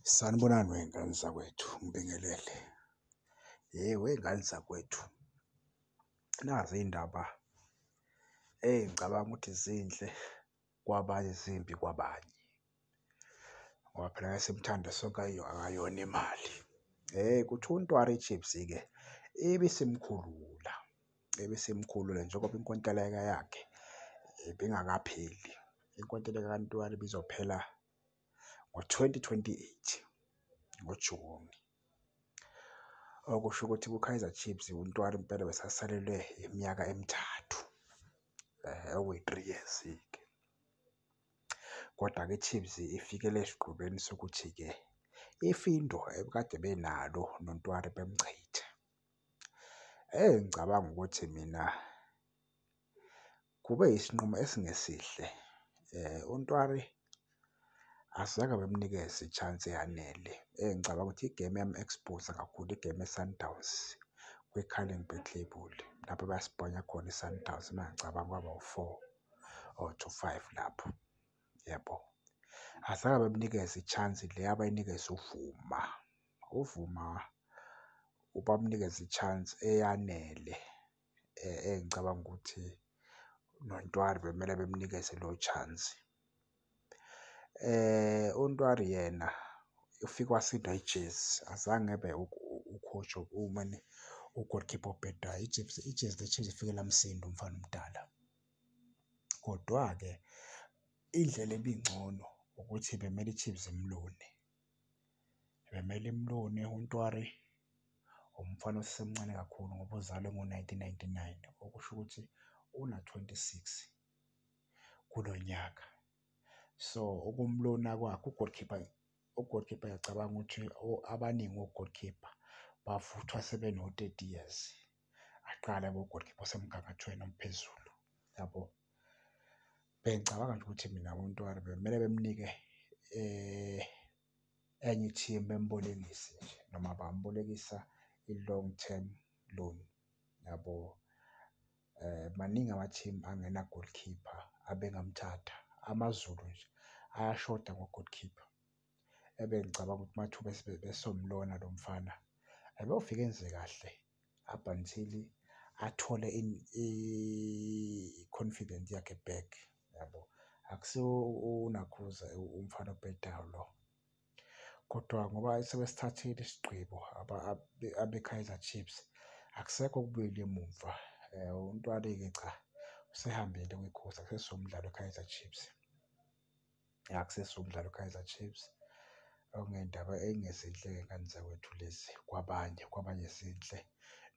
Sanibonani wey'ngane zakwethu, ngibingelele. Hhe wey'ngane zakwethu, nazi iy'ndaba engicabanga ukuthi zinhle kwabanye zimbi kwabanye, ngoba phela ngeke simthande sonke akayona imali. Hheyi, kuthiwa uNtwari i-Chiefs-ke ibisimkhulula, ibisimkhulula njengoba inkontileka yakhe ibingakapheli. Inkontileka kaNtwari ibizophela ngo-2028, ngoJuni. Okusho ukuthi ku-Kaizer Chiefs, uNtwari impela ubesasalelwe iminyaka emithathu, okuyi-three years-ke. Kodwa-ke i-Chiefs ifikele esigqibeni sokuthi-ke ifindo ebekade benalo noNtwari bemchithe. Engicabanga ukuthi mina kube yisinqumo esingesihle. UNtwari azange bemnikeze i-chance eyanele, engicabanga ukuthi i-game yam-expose-a kakhulu i-game ye-Sundowns kwi-Carling Black Label, lapho abasibhonya khona i-Sundowns mangicabanga kwaba u-four or to five lapho, yabo. Azange bemnikeze i-chance le abayinikeza uBvuma. UBvuma bamnikeza i-chance eyanele engicabanga ukuthi noNtwari bekumele bemnikeze leyo chance. UNtwari yena ufike wasindwa ijezi, azange ebe u-coach u-goalkeeper obhedayo, ijezi le-Chiefs lifike lamsinda umfana omdala. Kodwa-ke indlela ebingcono ukuthi bekumele i-Chiefs imlone, bekumele imlone uNtwari umfana osemncane kakhulu ngoba uzalwe ngo-1999, okusho ukuthi una-26 kulo nyaka. So, ukumlona kwakhe u-goalkeeper, u-goalkeeper ngiyacabanga ukuthi abaningi o-goalkeeper bavuthwa sebeno-30 years, aqale abe u-goalkeeper osemgangathweni ophezulu, yabo. Bengicabanga nje ukuthi mina uNtwari bekumele bemnike enye i-team bembolekise nje noma bangambolekisa i-long term loan, yabo. Maningi ama-team angena-goalkeeper abengamthatha, AmaZulu nje ayashoda ngo-goalkeeper. Ebengicabanga ukuthi uma kuthiwa besomlona lo mfana ebeyofika enze kahle up until athole i-confidence yakhe back, yabo. Akusiwo unakhuza umfana obhedayo lo, kodwa ngoba sebesithathile isigqibo abe-Kaizer Chiefs, akusekho ukubuyela emumva. UNtwari-ke cha, usehambile kwikhosi akasesiye umdlali we-Kaizer Chiefs, akusesuye umdlali we-Kaizer Chiefs. Okungey'ndaba ey'ngezinhle-ke ngane zakwethu lezi kwabanye, kwabanye zinhle.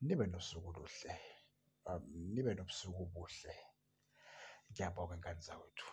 Nibe nosuku oluhle, nibe nobusuku obuhle. Ngiyabonga ngane zakwethu.